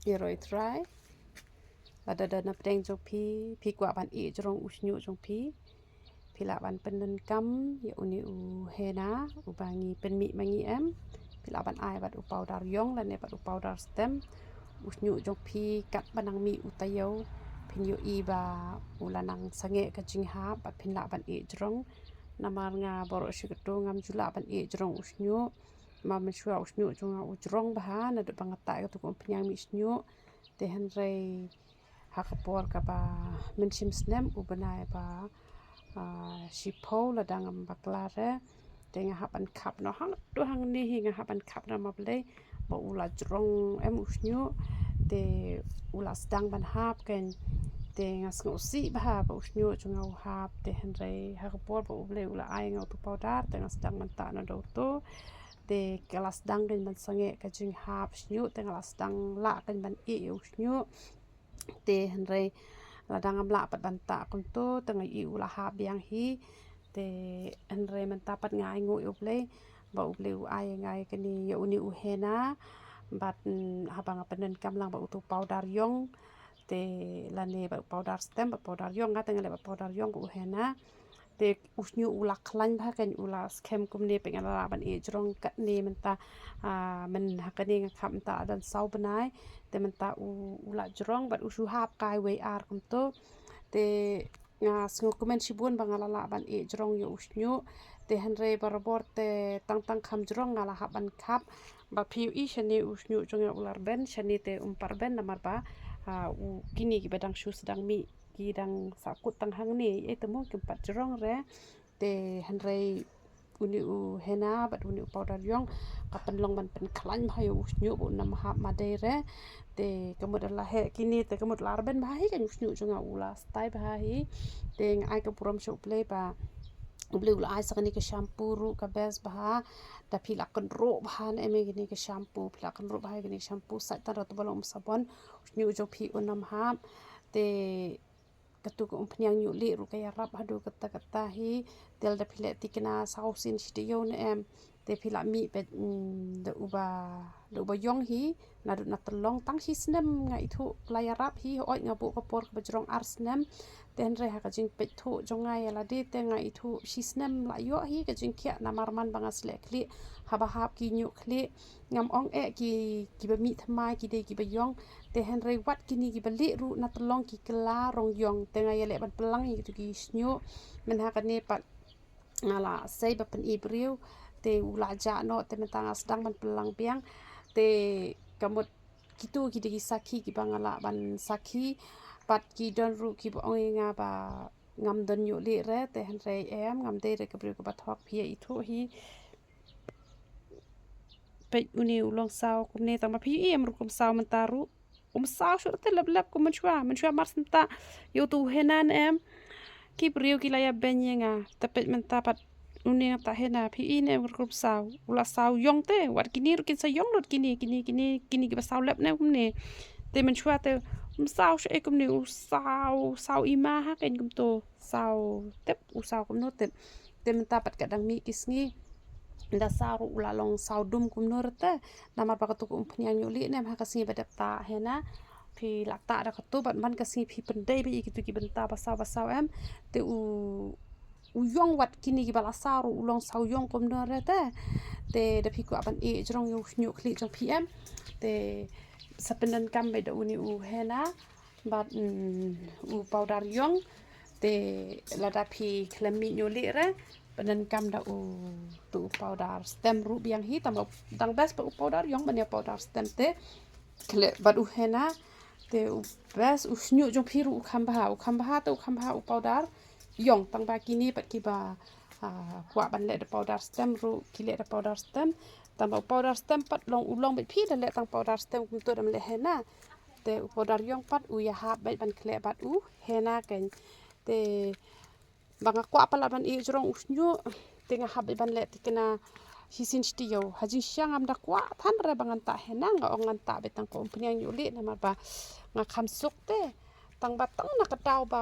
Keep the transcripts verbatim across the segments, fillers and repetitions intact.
Ïa roi trai. Lada da na pdeng jong phi, phi kwah ban ïeh jrong u shñiuh jong phi, phi lah ban pyndonkam ïa une u henna uba ngi pynmih ma ngi em. Phi lah ban ai bad u powder ïong lane bad u powder stem. U shñiuh jong phi katba nang mih u taïew, phin ïohi ba u la nang sangeh ka jinghap bad phin lah ban ïeh jrong. Namar nga baroh shi kato ngam ju lah ban ïeh jrong u shñiuh. Ma mynshuwa u shñiuh jong nga u jrong bha naduh ba nga tah ïa katu ka umphniang mih shñiuh. Te hynrei ha ka por kaba mynshem snem u bnai ba, ah, shiphew lada ngam bakla re. Te nga hap ban khap noh hangtu hangne hi, nga hap ban khap noh ma Blei ba u la jrong em u shñiuh. Te u la sdang ban hap kein. Te nga sngewsih bha ba u shñiuh jong nga u hap. Te hynrei ha ka por ba U Blei u la ai nga utu powder te nga sdang ban tah noh da utu. Te ka la sdang kein ban sangeh ka jinghap shñiuh, te nga la sdang lah kein ban ïeh ïa u shñiuh. Te hynrei lada ngam lah pat ban tah kumto te nga ïohi u la hap biang hi. Te hynrei mynta pat nga ainguh ïa U Blei ba U Blei u ai ïa nga ïa kane, ïa une u henna. Bad, mm, haba nga pyndonkam lang bad utu powder ïong, te lane bad u powder stem bad powder ïong, nga te nga leh bad powder ïong bad u henna. Te u shñiuh u la khlaiñ bha kein, u la skhem kumne, peit nga la lah ban ïeh jrong katne mynta, ah, myn ha kane nga khap mynta don saw bnai. Te mynta u, u la jrong bad u shu hap kawei ar kumto. Te nga sngewkmen shibun ba nga la lah ban ïeh jrong ïa u shñiuh. Te hynrei barabor te tang tang kham jrong nga la hap ban khap. Ba phi ïohi shane u shñiuh jong nga u la rben, shane te um pat rben namar ba, ah, u kine kiba dang shu sdang mih ki dang sahkut tang hangne, eh, te mo kim pat jrong re. Te hynrei une u henna bad une u powder ïong ka pynlong ban pynkhlaiñ bha ïa u shñiuh ba un ym hap ma dei re. Te ka mut la heh kine te ka mut la rben bha hi kein u shñiuh jong nga u la style bha hi. Te nga ai ka burom sha U Blei ba U Blei u la ai sa kane ka shampoo ruh ka best bha. Da phi la kynroh bha na em ïa kane ka shampoo, phi la kynroh bha ïa kane ka shampoo, sait tang ruh te ba long um sabon, u shñiuh jong phi un ym hap. Te katu ka umphniang ñiuh lieh ruh ka ïarap haduh katta katta hi. Te lada phi leh tikna saw sien shi taïew ne em, te phi lah mih peit, mm, da uba, da uba ïong hi. Naduh na tyllong tang shi snem nga ithuh la ïarap hi, hooid nga buh ka por kaba jrong ar snem. Te hynrei ha ka jingpeit thuh jong nga ïa lade te nga ithuh shi snem la ïoh hi ka jingkhiah, namar man ba nga sleh khlieh, haba hap ki ñiuh khlieh. Ngam ong eh ki, kiba mih thymmai ki dei kiba ïong. Te hynrei wat kine kiba lieh ruh na tyllong ki kylla rong ïong. Te nga ïaleh ban pynlang ïa kitu ki shñiuh. Mynha kane pat nga la sei ba pyni briew. Te u la jah noh, te mynta nga sdang ban pynlang biang. Te ka mut kitu ki dei ki sakhi kiba nga lah ban sakhi. Pat ki don ruh kiba ong ïa nga ba ngam don ñiuh lieh re, te hynrei em, ngam dei re ka briew kaba thok, phi ïa ithuh hi. Peit une u long saw kumne, tang ba phi ïohi em rukom saw mynta ruh. Um saw shuh te lep lep kum mynshuwa, mynshuwa mar shu tah ïa utu u henna ne em, ki briew ki la ïa beiñ ïa nga. Te peit mynta pat une nga tah henna, phi ïohi ne em rukom saw. U la saw ïong te, wat kine ruh kin sa ïong lut kine, kine, kine, kine kiba saw lep ne kumne. Te mynshuwa te um saw shuh ei kumne, u saw, saw i ma ha kein kumto. Saw tep, u saw kumno tep. Te mynta pat ka dang mih ki sngi da saw ruh u la long saw dum kumno re te. Namar ba katu ka umphniang ñiuh lieh ne em, ha ka sngi ba dep tah henna phi la tah da katu, bad man ka sngi phi pyndei beit ïa kitu ki bynta ba saw ba saw em. Te u, u ïong wat kine kiba la saw ruh u long saw ïong kumno re te. Te da phi kwah ban ïeh jrong ïa u shñiuh khlieh jong phi em, te sa pyndonkam beit da une u henna bad, mm, u powder ïong. Te lada phi khlem mih ñiuh lieh re, pyndonkam da utu u powder stem ruh biang hi, tang ba dang best pat u powder ïong ban ïa powder stem te khleh bad u henna. Te u best, u shñiuh jong phi ruh u kham bha, u kham bha te u kham bha u powder ïong, tang ba kine pat kiba, ah, kwah ban leh da powder stem ruh ki leh da powder stem. Tang ba u powder stem pat long u long beit, phi da leh tang powder stem kumto da ym leh henna. Te u powder ïong pat u ïahap beit ban khleh bad u henna kein. Te ba nga kwah palat ban ïeh jrong u shñiuh, te nga hap beit ban leh tikna shisien shi taïew. Ha jingshisha ngam da kwah than re ba ngan tah henna, nga ong ngan tah beit tang ka umphniang ñiuh lieh namar ba nga kham suk te. Tang ba tang na ka daw ba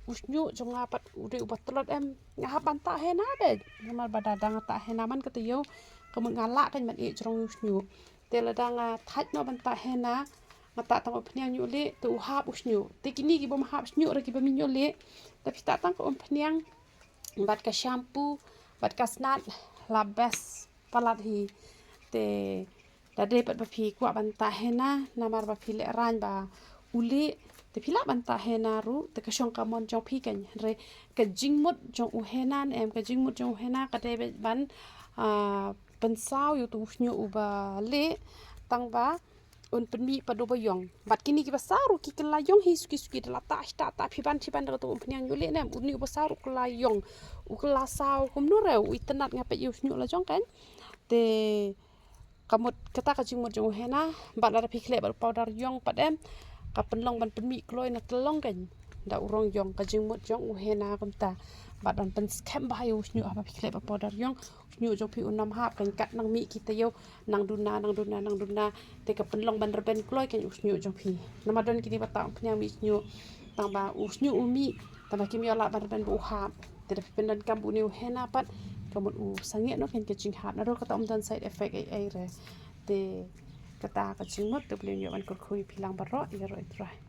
u shñiuh jong nga pat u dei uba tlot em, nga hap ban tah henna beit. Namar ba da, da nga tah henna man ka taïew, ka mut nga lah kein ban ïeh jrong u shñiuh. Te lada nga thait noh ban tah henna, Nga tah tang umphniang ñiuh lieh, te u hap u shñiuh. Te kini ki bym hap shñiuh re ki bym ñiuh lieh. Te phi tah tang ka umphniang bad ka shampoo bad ka snat, la best palat hi. Te da dei pat ba phi kwah ban tah henna, namar ba phi lehraiñ ba u lieh, te phi lah ban tah henna ruh, te ka shong ka mon jong phi kein. Hynrei ka jingmut jong u henna ne em, ka jingmut jong u henna ka dei ban, ah, pynsaw ïa uto u shñiuh uba lieh, tang ba un pynmih pat uba ïong. Bad kini kiba saw ruh ki kylla ïong hi suki suki, da la tah shi tah tah, phi ban shi ban da kato umphniang ñiuh lieh ne em, une uba saw ruh kylla ïong. U kylla saw kumno re, u itynnad, nga peit ïa u shñiuh la jong kein. Te ka mut kata ka jingmut jong u henna, bad lada phi khleh bad u powder ïong pat em, ka pynlong ban pynmih kloi na tyllong kein da u rong ïong. Ka jingmut jong u henna kumta, bad ban pynskhem bha ïa u shñiuh haba phi khleh bad powder ïong. U shñiuh jong phi un ym hap kein, kat nang mih ki taïew, nang duna, nang duna, nang duna. Te ka pynlong ban rben kloi kein u shñiuh jong phi. Namar don kine ba tah umphniang mih shñiuh, tang ba u shñiuh u mih, tang ba kim ïoh lah ban rben ba u hap. Te da phi pyndonkam bad une u henna pat, ka mut u sangeh noh kein ka jinghap, naduh kata ym don side effect ei ei re. Te kata ka jingmut, te U Blei un ïoh ban kyrkhu ïa phi lang baroh, ïaroh ïa U Trai.